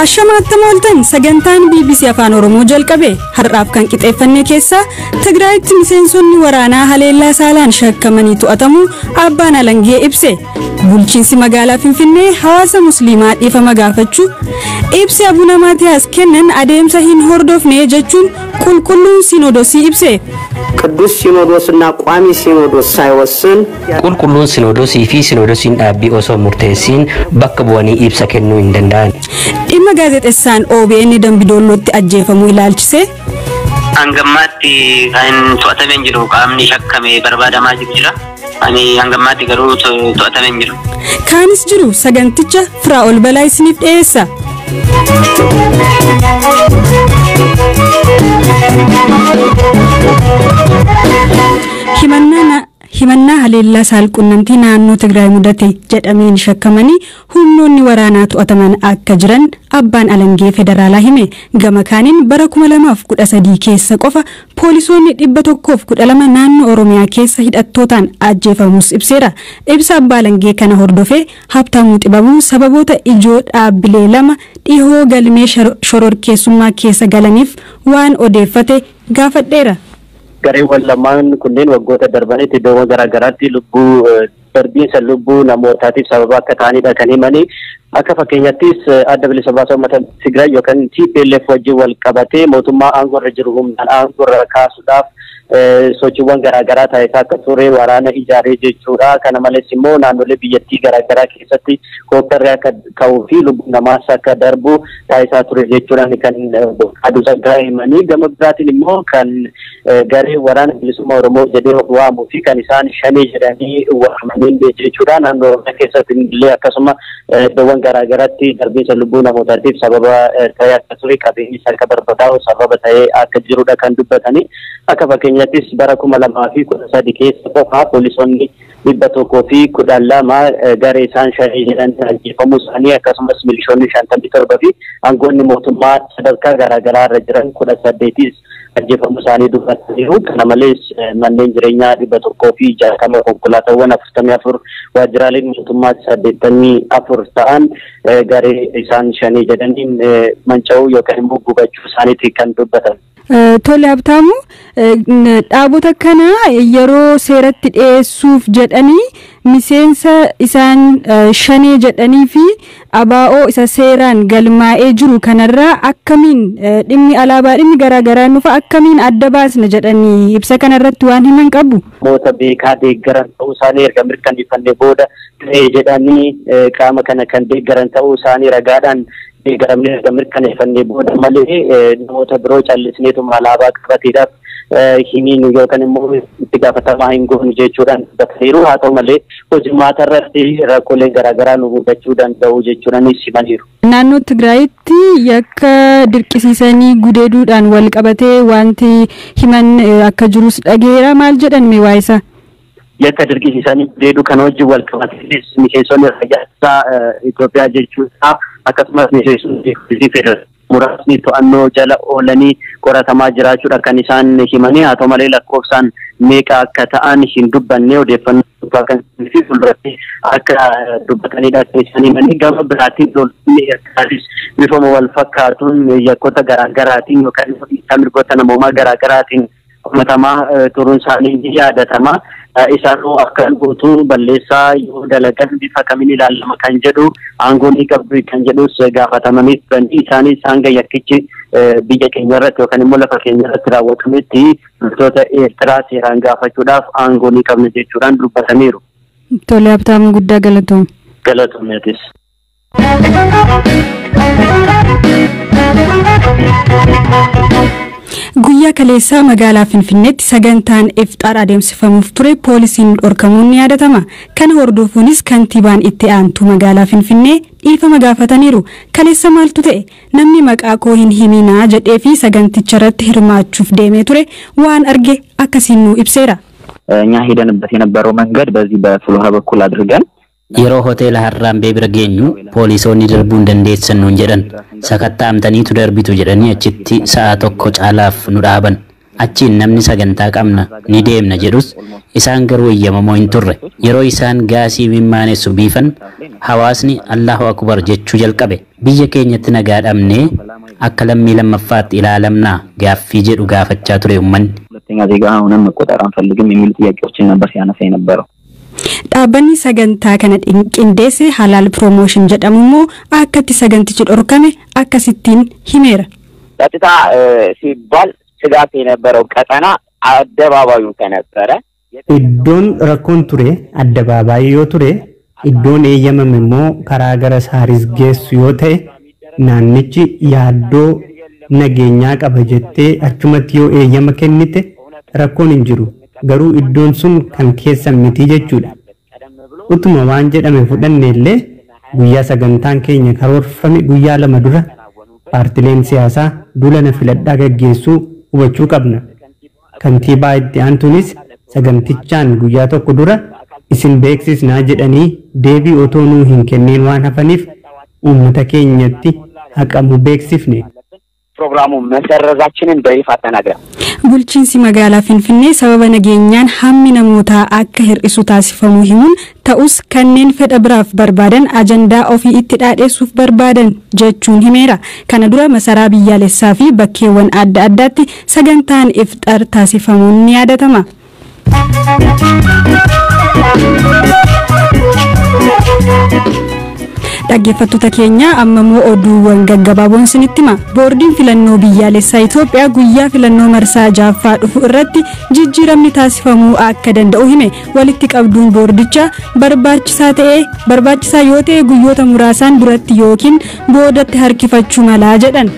Ashamaatti mooltan sagantaan BBC Afaan Oromoo jalqabe har'aaf kan qixeeffanne keessaa Tigraayitti miseensonni waraanaa haleellaa saalaan shakkamanii to'atamuu abbaan alangee ibse. Bulchiinsi magaalaa Finfinnee hawaasa musliimaa dhiifama gaafachuu ibsi Abuna Maatiyaas kennan adeemsa hin hordofne jechuun qulqulluun Sinoodosii ibse. ቅዱስ ሲኖዶስና ቋሚ ሲኖዶስ ሳይወስን Qulqulluun Sinoodosii fi Sinoodosiin dhaabbii osoo murteessiin bakka bu'anii ibsa kennuu hin danda'an. Dhimma gaazexeessaan OBN Dambidollootti ajjeefamuu ilaalchise. Hangammaatti kan to'atamee hin jiru qaamni shakkamee barbaadamaa jiru jira. Ani hangammaatti garuu to'atamee hin jiru. Kaanis jiru saganticha Firaa'ol Balaa isiniif dhiyeessa. Himannaa haleellaa saalqunnamtii naannoo Tigraay mudate jedhameen shakkamanii humnoonni waraanaa to'ataman akka jiran abbaan alangee federaalaa hime. Gama kaaniin bara 2013 keessa qofa poolisoonni 112 naannoo Oromiyaa keessa hidhattootaan ajjeefamus ibseera. Ibsa abbaa alangee kana hordofee Habtaamuu Xibabuu sababoota ijoo dhaabbilee lama dhihoo galmee shororkeessummaa keessa galaniif waan odeeffate gaafadheera. Gareewwan lamaan kunneen waggoota darbanitti iddoowwan garaagaraatti lubbuu darbiinsa lubbuu namootaatiif sababa akka ta'anidha kan himanii. Akka fakkeenyattis adda bilisa baasaa uummata Tigraay yookaan TPLF wajjin wal qabatee mootummaa aangoo irra jiru humnaan aangoo irra kaasuudhaaf sochiiwwan garaagaraa taasisaa akka ture waraana ijaaree jechuudha. Kana malees immoo naannolee biyyattii garaagaraa keessatti hooggarri akka ka'uu fi lubbuun namaas akka darbu taasisaa ture jechuudhaan kan aduu saggaa himanii. Gama biraatiin immoo kan garee waraana bilisummaa Oromoo jedhee of waamuu fi kan isaan shanee jedhanii waamaniin jechuudha. Naannoo Oromiyaa keessatti illee akkasuma iddoowwan garaagaraatti darbiinsa lubbuu namootaatiif sababa ta'ee akka ture qabeenyi akka barbadaa'u sababa ta'ee akka jirudha kan dubbatanii. Akka fakkeenyattis bara 2013 keessa qofaa poolisoonni 112 garee isaan shanee jedhan ajjeefamuu isaanii akkasumas milishoonni 57 fi aangoonni mootummaa sadarkaa garaagaraa irra jiran 18 ajjeefamuu isaanii dubbataniiru. Kana malees manneen jireenyaa 160 konkolaataawwan 44 waajjiraaleen mootummaa 84 ta'an garee isaan shanee jedhaniin manca'uu yookaan immoo gubachuu isaaniitti kan dubbatan. Tole Habtaamu, dhaabota kana yeroo seeratti dhiyeessuuf jedhanii miseensa isaan shanee jedhanii fi abaa'oo isa seeraan galmaa'ee jiru kanarraa akkamiin dhimmi alaabaa dhimmi garaagaraa nufa akkamiin adda baasna jedhanii ibsa kanarratti waan himan qabu. Namoota beekaa deeggaran ta'uu isaanii erga mirkaneeffannee booda ta'ee jedhanii qaama kana kan deeggaran ta'uu isaanii ragaadhaan deeggaramnee erga mirkaneeffannee booda malee namoota biroo callisneetuma alaabaa qabateedhaaf himiin yookaan immoo itti gaafatamaa hin goonu jechuudhaan dubbataniiru. Haa ta'u malee hojimaata irratti rakkooleen garaagaraa nu mudachuu danda'u jechuudhaanis himaniiru. Naannoo Tigraayitti yakka dirqisiisanii gudeeduudhaan wal qabatee wanti himan akka jirus dhageera. Maal jedhan mee waa isaa? Yakka dirqisiisanii gudeeduu kana wajjin wal qabatees miseensonni raayyaa Itoophiyaa jechuudha akkasumas miseensonni federaalaa muraasni to'annoo jala oolanii qoratamaa jiraachuudha kan isaan himanii. Haa ta'u malee lakkoofsaan meeqa akka ta'an hin dubbanne odeeffannoo kan fi fuulduratti akka dubbatanidha kan isaan himanii. Gama biraatiin loltoonni Eertiraatis bifuma wal fakkaatuun yakkoota garaagaraatiin yookaan mirgoota namoomaa garaagaraatiin himatamaa turuun isaanii ni yaadatama. Isaanuu akka guutuu balleessaa yoo dalagan bifa kamiin ilaalama kan jedhu aangoo ni qabdu kan jedhus gaafatamanii turanii isaanis hanga yakkichi biyya keenya irratti yookaan immoo lafa keenya irratti raawwatametti loltoota Eertiraa seeraan gaafachuudhaaf aangoo ni qabna jechuudhaan dubbataniiru. Tole Habtaamuu guddaa galatoom. Galatoomeetis. Guyyaa kaleessaa magaalaa Finfinneetti sagantaan ifxaar adeemsifamuuf ture poolisiin dhorkamuun ni yaadatama. Kana hordofuunis kantiibaan itti aantu magaalaa Finfinnee dhiifama gaafataniiru. Kaleessa maaltu ta'e? Namni maqaa koo hin himinaa jedhee fi saganticha irratti hirmaachuuf deemee ture waan arge akkasiin nu ibseera. እኛ ሄደንበት የነበረው መንገድ በዚህ በፍሎሃ በኩል አድርገን Yeroo hoteela Harraambee bira geenyu poolisoonni darbuu hin dandeessan nuun jedhan. Sakatta'amtaniitu darbitu jedhanii achitti sa'a tokko caalaaf nu dhaaban. Achiin namni sagantaa qabna ni deemna jedhus isaan garuu eeyyamamoo hin turre. Yeroo isaan gaasii mimmaanessu biifan hawaasni Allahu Akbar jechuu jalqabe. Biyya keenyatti nagaa dhabnee akka lammii lammaffaatti ilaalamnaa gaaffii jedhu gaafachaa ture uummanni. ሁለተኛ ዜጋ ሆነን መቆጠር አንፈልግም የሚሉ ጥያቄዎችን ነበር ሲያነሳ የነበረው። Dhaabbanni sagantaa kana qindeesse Halaal Promotion jedhamu immoo akkatti sagantichi dhorkame akkasittiin himeera. ጸጥታ ሲባል ስጋት የነበረው ቀጠና አደባባዩ ከነበረ Iddoon rakkoon ture addabaabaayii yoo ture, iddoon eeyyamame immoo karaa gara Saaris geessu yoo ta'e, naannichi yaaddoo nageenyaa qaba jettee achumatti yoo eeyyama kennite rakkoon hin jiru. Garuu iddoon sun kan keessan miti jechuudha. Utuma waan jedhame fudhanne illee, guyyaa sagantaan keenya karoorfame guyyaa 2 dura paartileen siyaasaa duula na filadhaa gaggeessuu hubachuu qabna. Kantiibaa itti aantuunis sagantichaan guyyaa 1 dura isin beeksisnaa jedhanii deebii otoo nuu hin kenniin waan hafaniif uummata keenyatti haqamuu beeksifne. ፕሮግራሙ መሰረዛችንን በይፋ ተናግረን Bulchiinsi magaalaa Finfinnee sababa nageenyaan hammi namootaa akka hir'isu taasifamuu himuun, ta'us kanneen fedha biraaf barbaadan ajandaa ofii itti dhaadheessuuf barbaadan jechuun himeera. Kana dura masaraa biyyaalessaa fi bakkeewwan adda addaatti sagantaan ifxar taasifamuun ni yaadatama. Dhaggeeffattoota keenya, amma immoo oduuwwan gaggabaaboon isinitti hima. Boordiin filannoo biyyaalessaa Itoophiyaa guyyaa filannoo marsaa jaaffaa dhufu irratti jijjiiramni taasifamuu akka danda'u hime. Walitti qabduun boordichaa barbaachisaa ta'e barbaachisaa yoo ta'e guyyoota muraasaan duratti yookiin boodatti harkifachuu malaa jedhan.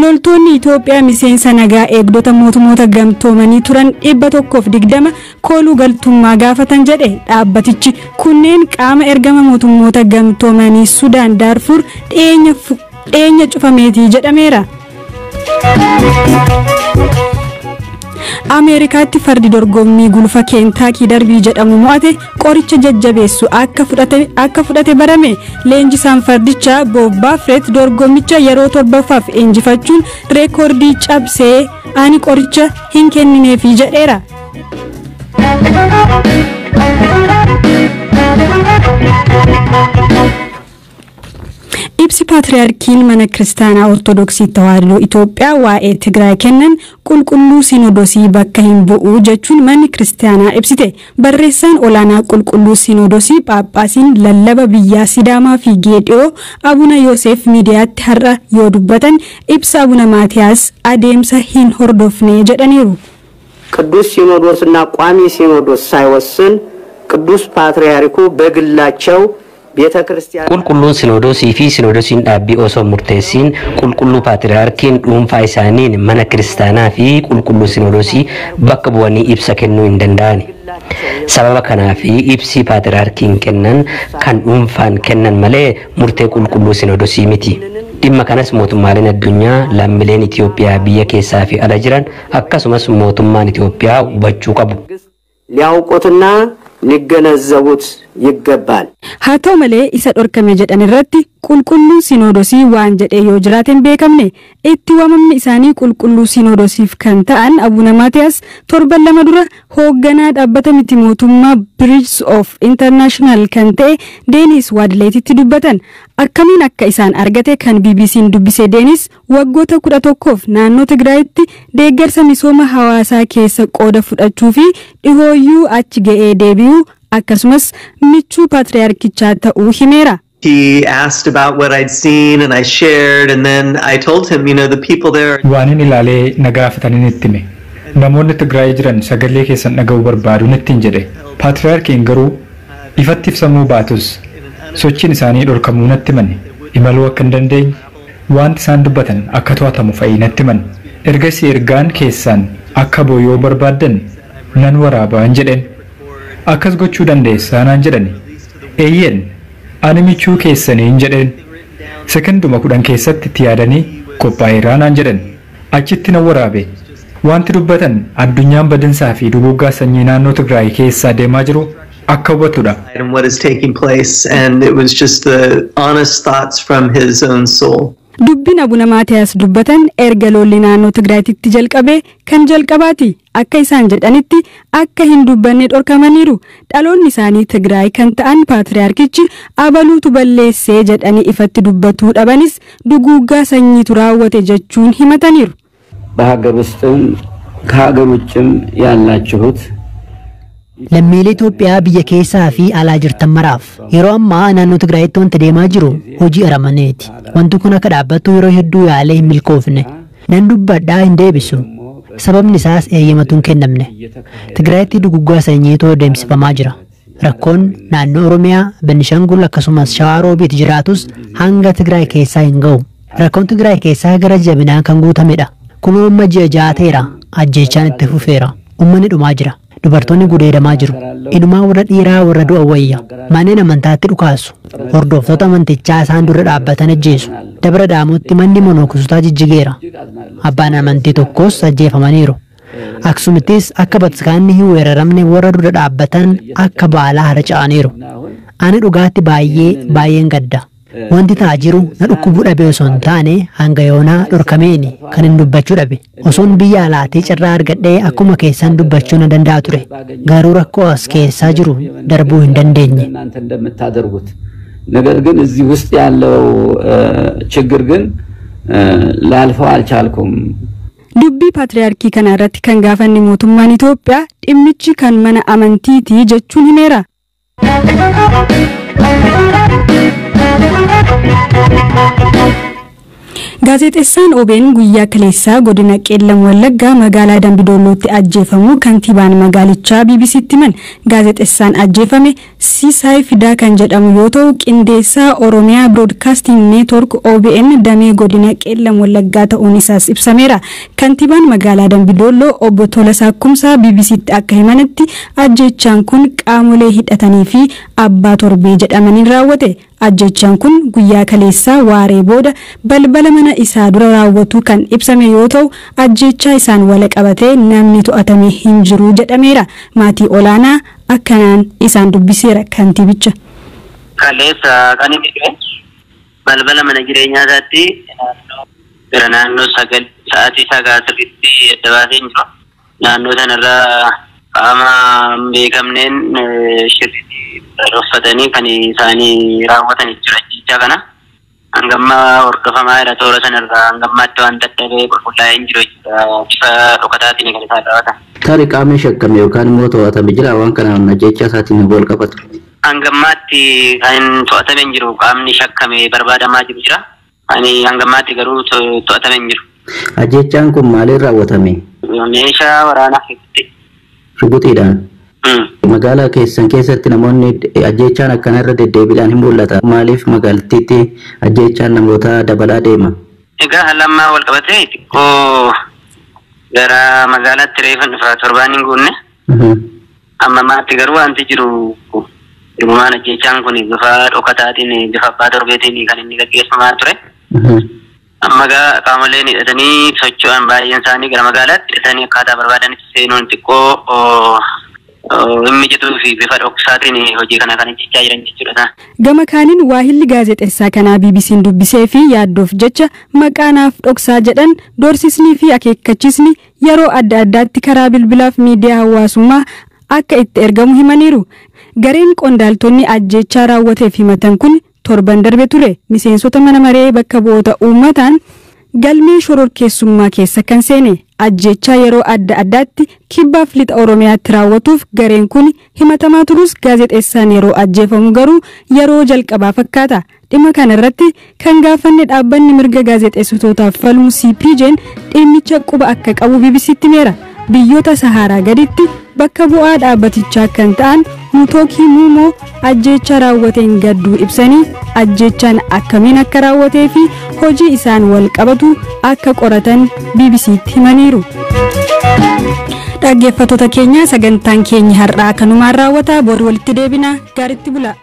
Loltoonni Itoophiyaa miseensa nagaa eegdota mootummoota gamtoomanii turan 120 kooluu galtummaa gaafatan jedhe dhaabbatichi. Kunneen qaama ergama mootummoota gamtoomanii Sudaan Daarfur dhiyeenya cufameetii jedhameera. Ameerikaatti fardi dorgommii gulfa Keentaakii Darbii jedhamu mo'ate qoricha jajjabeessu akka fudhate barame. Leenjisaan fardichaa Bob Baffert dorgommicha yeroo torbaffaaf injifachuun reekoordii cabsee ani qoricha hin kennineefi jedheera. Ibsi Paatriyaarkiin mana kiristaanaa Ortodoksii Tawaahidoo Itoophiyaa waa'ee Tigraay kennan qulqulluu Sinoodosii bakka hin bu'u jechuun manni kiristaanaa ibsite. Barreessaan olaanaa qulqulluu Sinoodosii, Phaaphaasiin lallaba biyyaa Sidaamaa fi Geedhiyoo Abuna Yoosef miidiyaatti har'a yoo dubbatan ibsa Abuna Maatiyaas adeemsa hin hordofne jedhaniiru. ቅዱስ ሲኖዶስና ቋሚ ሲኖዶስ ሳይወስን ቅዱስ ፓትርያርኩ በግላቸው ቤተ ክርስቲያን Qulqulluun Sinoodosii fi Sinoodosiin dhaabbii osoo murteessiin qulqulluu Paatriyaarkiin dhuunfaa isaaniin mana kiristaanaa fi qulqulluu Sinoodosii bakka bu'anii ibsa kennuu hin danda'ani. Sababa kanaaf ibsi Paatriyaarkiin kennan kan dhuunfaan kennan malee murtee qulqulluu Sinoodosii miti. Dhimma kanas mootummaaleen addunyaa, lammiileen Itoophiyaa biyya keessaa fi ala jiran, akkasumas mootummaan Itoophiyaa hubachuu qabu. ሊያውቁትና ሊገነዘቡት ይገባል። Haa ta'u malee, isa dhorkame jedhan irratti qulqulluun Sinoodosii waan jedhee yoo jiraate hin beekamne. Itti waamamni isaanii qulqulluu Sinoodosiif kan ta'an Abuna Maatiyaas torban 2 dura hoogganaa dhaabbata miti mootummaa Bridges of International kan ta'e Deenis Waadleetitti dubbatan. Akkamiin akka isaan argate kan BBC'n dubbise Deenis waggoota 11f naannoo Tigraayitti deeggarsa misooma hawaasaa keessa qooda fudhachuu fi dhihooyyuu achi ga'ee deebi'uu, akkasumas michuu paatriyaarkichaa ta'uu himeera. He asked about what I'd seen and I shared, and then I told him, the people there are Waan inni ilaalee na gaafataniin itti hime. Namoonni Tigraay jiran sagalee keessan dhaga'uu barbaadu nittiin jedhe. Paatriyaarkiin garuu ifatti ibsamuu baatus sochiin isaanii dhorkamuu natti himan. Imaluu akka hin dandeenye, wanti isaan dubbatan akka to'atamu fa'ii natti himan. Ergasii ergaan keessaan akka bu'u yoo barbaaddan nan waraabaan jedheen. Akkas gochuu dandeessaa naan jedhani. Eeyyeen, ani michuu keessaniin jedheen. Sekonduma 10 keessatti itti yaadanii qophaa'eeraa naan jedhan. Achitti nan waraabe. Wanti dubbatan addunyaan badinsaa fi duguuggaa sanyii naannoo Tigraay keessaa deemaa jiru akka hubatudha. and what is taking place, and it was just the honest thoughts from his own soul. Dubbiin Abuna Maatiyaas dubbatan erga lolli naannoo Tigraayitti jalqabe kan jalqabaati. Akka isaan jedhanitti akka hin dubbanne dhorkamaniiru. Dhaloonni isaanii Tigraay kan ta'an Paatriyaarkichi abaluutu balleessee jedhanii ifatti dubbatuu dhabanis duguuggaa sanyiitu raawwate jechuun himataniiru. በሀገር ውስጥም ከሀገር ውጭም ያላችሁት Lammiilee Itoophiyaa biyya keessaa fi alaa jirtan maraaf, yeroo ammaa naannoo Tigraayitti wanti deemaa jiru hojii aramaneeti. Wanti kun akka dhaabbattu yeroo hedduu yaalee hin milkoofne. Nan dubbadhaa hin deebisu. Sababni isaas eeyyamatu hin kennamne. Tigraayitti duguggaa sanyiitu adeemsifamaa jira. Rakkoon naannoo Oromiyaa, Benishangul akkasumas Shawaa Roobiit jiraatus hanga Tigraay keessaa hin ga'u. Rakkoon Tigraay keessaa gara jabinaan kan guutamedha. Kun amma ji'a 6 ta'eera. Ajjeechaan itti fufeera. Uummanni dhumaa jira. Dubartoonni gudeedamaa jiru. Inumaa warra dhiiraa warra du'a wayya. Manneen amantaatti dhukaasu. Hordoftoota amantichaa isaan dura dhaabbatan ajjeesu. Dabra Daamotti manni monoksotaa jijjigeera. Abbaan amantii tokkos ajjeefamaniiru. Aksumittis akka bataskaanni hin weeraramne warra dura dhaabbatan akka baalaa harca'aniiru. Ani dhugaatti baay'ee baay'een gadda. Wanti ta'aa jiru na dhukkubuu dhabe osoo hin taane hanga yoonaa dhorkameeni kan hin dubbachuu dhabe. Osoon biyya alaatii carraa argadhee akkuma keessan dubbachuu na danda'a ture. Garuu rakkoo as keessaa jiru darbuu hin dandeenye. እናንተ እንደምታደርጉት ነገር ግን እዚህ ውስጥ ያለው ችግር ግን ላልፈው አልቻልኩም። Dubbii Paatriyaarkii kana irratti kan gaafanne mootummaan Itoophiyaa dhimmichi kan mana amantiiti jechuun himeera. Gaazexeessaan OBN guyyaa kaleessaa godina Qeellam Wallaggaa magaalaa Dambidollootti ajjeefamu kantiibaan magaalichaa BBCtti himan. Gaazexeessaan ajjeefame Siisaay Fidaa kan jedhamu yoo ta'u, qindeessaa Oromiyaa Broadcasting Network OBN damee godina Qeellam Wallaggaa ta'uun isaas ibsameera. Kantiibaan magaalaa Dambidolloo obbo Tolasaa Kumsaa BBCtti akka himanitti ajjeechaan kun qaamolee hidhatanii fi abbaa torbee jedhamaniin raawwate. Ajjeechaan kun guyyaa kaleessaa waaree booda balbala mana isaa dura raawwatu kan ibsame yoo ta'u, ajjeechaa isaan wal qabatee namni to'atame hin jiru jedhameera. Maatii olaanaa akkanaan isaan dubbiseera kantiibicha. Kaleessa kan inni ture balbala mana jireenyaa isaatti gara naannoo 9 sa'aatii 9 sirriitti adda baasee hin jiru. Naannoo sanarraa qaama hin beekamneen shirriitti uffatanii kan isaanii raawwatanii jira ajjeechaa kana. Hangamma hordofamaa jira toora sanarraa hangammaatti waan dadhabee qulqullaa'ee hin jiru jechuudha. Bifa dhokataatiin kan isaan raawwatan. Tarii qaamni shakkame yookaan immoo to'atame jira waan kanaan ajjeechaa isaatiin wal qabatu. Hangammaatti kan to'atame hin jiru, qaamni shakkame barbaadamaa jiru jira. Ani hangammaatti garuu to'atame hin jiru. Ajjeechaan kun maaliin raawwatame? Meeshaa waraanaa keessatti. Shugutiidhaan. Magaalaa keessan keessatti namoonni ajjeechaan akkana irra deddeebiidhaan hin mul'ata. Maaliif magaalattiitti ajjeechaan namoota dabalaa deema? Egaa haala ammaa wal qabatee xiqqoo gara magaalaatti reefan dhufa torbaan hin guunne. Amma maatti garuu wanti jiru dhugumaan ajjeechaan kun bifa dhokataatiin bifa abbaa torbeetiin kan inni gaggeeffamaa ture. Amma egaa qaamoleen hidhatanii socho'an baay'een isaanii gara magaalaatti hidhatanii akkaataa barbaadanitti seenuun xiqqoo hin mijatuu fi bifa dhoksaatiin hojii kana kan hojjechaa jiran jechuudha. Gama kaaniin waahilli gaazexeessaa kanaa BBC'n dubbisee fi yaaddoof jecha maqaa naaf dhoksaa jedhan doorsisnii fi akeekkachiisni yeroo adda addaatti karaa bilbilaaf miidiyaa hawaasummaa akka itti ergamu himaniiru. Gareen qondaaltonni ajjeechaa raawwateef himatan kun torban darbe ture. Miseensota mana maree bakka bu'oota uummataan galmee shororkeessummaa keessa kan seene ajjeechaa yeroo adda addaatti kibbaaf lixa Oromiyaatti raawwatuuf gareen kun himatamaa turus gaazexeessaan yeroo ajjeefamu garuu yeroo jalqabaa fakkaata. Dhimma kana irratti kan gaafanne dhaabbanni mirga gaazexeessitootaaf falmu CPJ'n dhimmicha quba akka qabu BBCtti himeera. Biyyoota Saharaa gaditti bakka bu'aa dhaabbatichaa kan ta'an Mutookii Muumoo ajjeecha raawwateen gadduu ibsanii ajjeechaan akkamiin akka raawwatee fi hojii isaan wal qabatu akka qoratan BBCtti himaniiru. Dhaggeeffattoota keenya, sagantaan keenya har'aa kanumaan raawwata. Boru walitti deebina. Gaaritti bula.